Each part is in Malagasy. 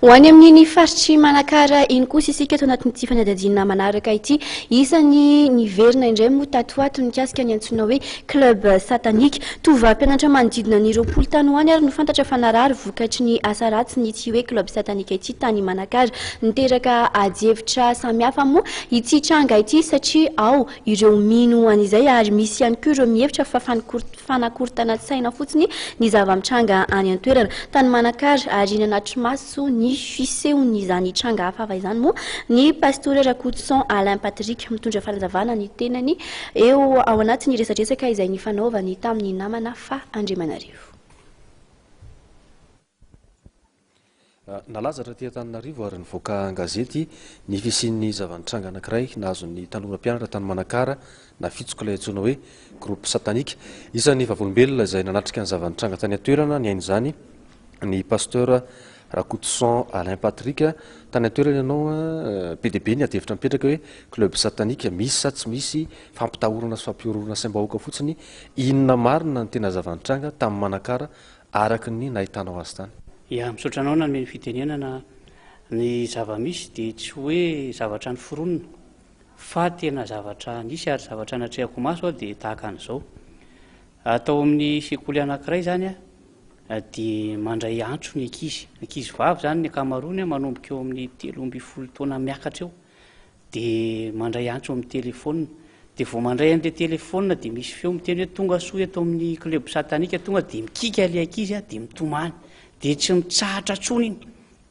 Ho any amin'iny faritr'i Manakara iny kosa isika ato anatin'ity fanadihadiana manaraka ity. Isan'ny niverina indray moa tato ho ato nikasika ny antsoina hoe club satanique. Tovovavy mpianatra manodidina ny 20 tany ho any ary no fantatra fa narary vokatry ny asa ratsin'ity hoe club satanique ity tany Manakara. Niteraka adihevitra samihafa moa ity tranga ity satria ao ireo mino an'izay ary misy ihany koa ireo mihevitra fa fanakorontanan-tsaina fotsiny ny zava-mitranga any an-toerana. Tany Manakara ary nanatri-maso ny fisehon'izany tranga hafahafa izany moa ny Pastora Rakotoson Alain Patrick. Mitondra fanazavana ny tenany eo ao anatin'ny resadresaka izay nifanaovany tamin'ny namana Fa Andriamanarivo. Nalaza taty Antananarivo ary nivoaka an-gazety ny fisian'ny zava-nitranga anankiray nahazo ny tanora mpianatra tany Manakara nafitsoka ilay antsoina hoe groupe satanique. Isan'ny vavolombelona izay nanatrika ny zava-nitranga tany an-toerana nihaino izany ny Pasteur Rakotoson Alain Patrick. Tany an-toerana ianao, be dia be ny adihevitra mipetraka hoe club satanique misy sa tsy misy, fampitahorana sy fampihorohoroana saim-bahoaka fotsiny. Inona marina no tena zava-nitranga tany Manakara araka ny nahitanao azy tany. Ya, misaotra anao nanome ny fitenenana, ny zava-misy dia tsy hoe zavatra noforonina fa tena zavatra nisy ary zavatra natrehako maso aho dia tahaka an'izao. Tao amin'ny sekoly anankiray izany aho dia mandray antso ny ankizy, ankizy vavy izany ny ankamaroany manomboka eo amin'ny 13 taona miakatra eo. Dia mandray antso amin'ny telephone. Dia vao mandray an'ilay telephone dia misy feo miteny hoe tonga soa eto amin'ny club satanika, tonga dia mikiky ilay ankizy a, dia mitomany. Dia tsy mitsahatra intsony iny,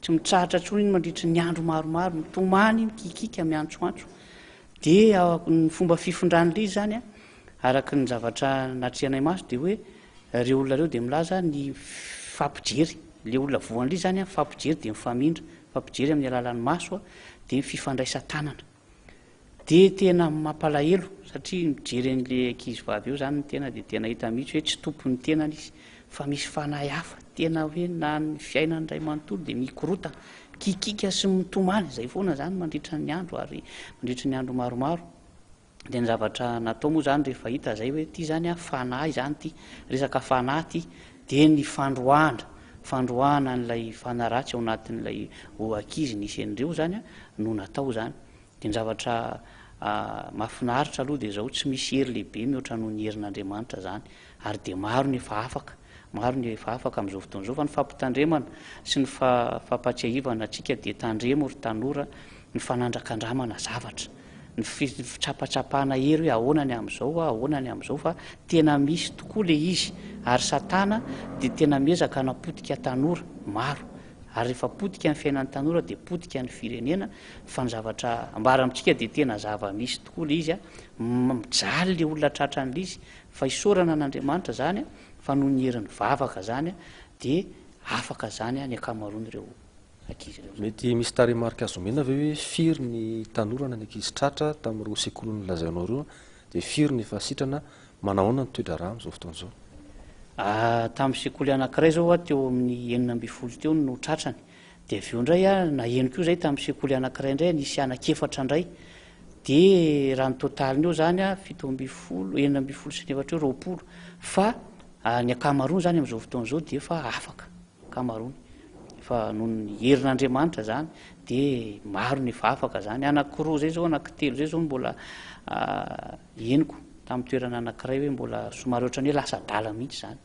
tsy mitsahatra intsony iny mandritry ny andro maromaro, mitomany, mikikika, miantsoantso. Dia ny fomba fifindran'ilay izy izany a, araka ny zavatra natrehanay maso dia hoe ireo olona ireo dia milaza ny mifampijery, ilay olona voan'ilay izy izany a, mifampijery dia mifamindra, mifampijery amin'ny alalan'ny maso dia ny fifandraisan-tanana. Dia tena mampalahelo satria mijery an'ilay ankizivavy eo izany ny tena dia tena hita mihitsy hoe tsy tompon'ny tenany izy fa misy fanahy hafa, tena hoe na ny fiainany iray manontolo dia mikorotana, mikikika sy mitomany izay foana izany mandritra ny andro ary mandritra ny andro maromaro. Dia ny zavatra natao moa izany rehefa hita izay hoe ity izany an, fanahy izany ity, resaka fanahy ity, dia ny fandroahana, fandroahana an'ilay fanahy ratsy ao anatin'ilay ankizy nisy an'ireo izany an, no natao izany. Dia ny zavatra mahafinaritra aloha dia izao, tsy misy hery lehibe mihoatra noho ny herin'Andriamanitra izany, ary dia maro ny efa afaka, maro ny efa afaka amin'izao fotoana izao, fa ny fampitandremana sy ny fampahatsiahivana antsika dia tandremo ry tanora ny fanandrakandramana zavatra. ny fitsapatsapana hery hoe ahoana ny amin'izao, ahoana ny amin'izao fa tena misy tokoa le izy ary satana dia tena miezaka hanapotika tanora maro ary rehefa potika ny fiainan'ny tanora dia potika ny firenena fa ny zavatra ambara amintsika dia tena zava-misy tokoa le izy a, mijaly le olona tratran'le izy fa isaorana an'Andriamanitra zany fa noho ny herin'ny vavaka zany dia afaka zany ny ankamaroan'ireo ankizy ireo. Mety misy tarehimarika azo omena ve hoe firy ny tanora na ny ankizy tratra tamin'ireo sekoly nolazainao ireo dia firy ny efa sitrana, manahoana ny toe-draharaha amin'izao fotoana izao? Tamin'ny sekoly anankiray izao aho teo amin'ny 16 teo no tratrany, dia avy eo indray aho naheno koa izay tamin'ny sekoly anankiray indray nisy anankiefatra indray, dia raha ny totaliny eo izany 17, 16 ny eo 20, fa ny ankamaroany izany amin'izao fotoana izao dia efa afaka. ankamaroany fa noho ny herin'Andriamanitra zany de maro ny efa afaka zany, anakiroa zay zao anankitelo zay zao mbola henoko tamin'ny toerana anakiray hoe mbola somary ohatran'ny hoe lasa adala mihitsy zany,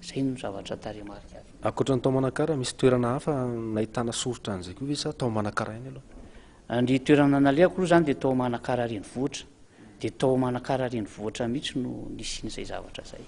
zay no zavatra tarehimarika azo. Ankoatra ny tao Manakara, misy toerana hafa nahitana soritra an'izay koa ve sa tao Manakara ihany aloha? Ny toerana nalehako aloha zany de tao Manakara renivohitra, de tao Manakara renivohitra mihitsy no nisian'izay zavatra zay.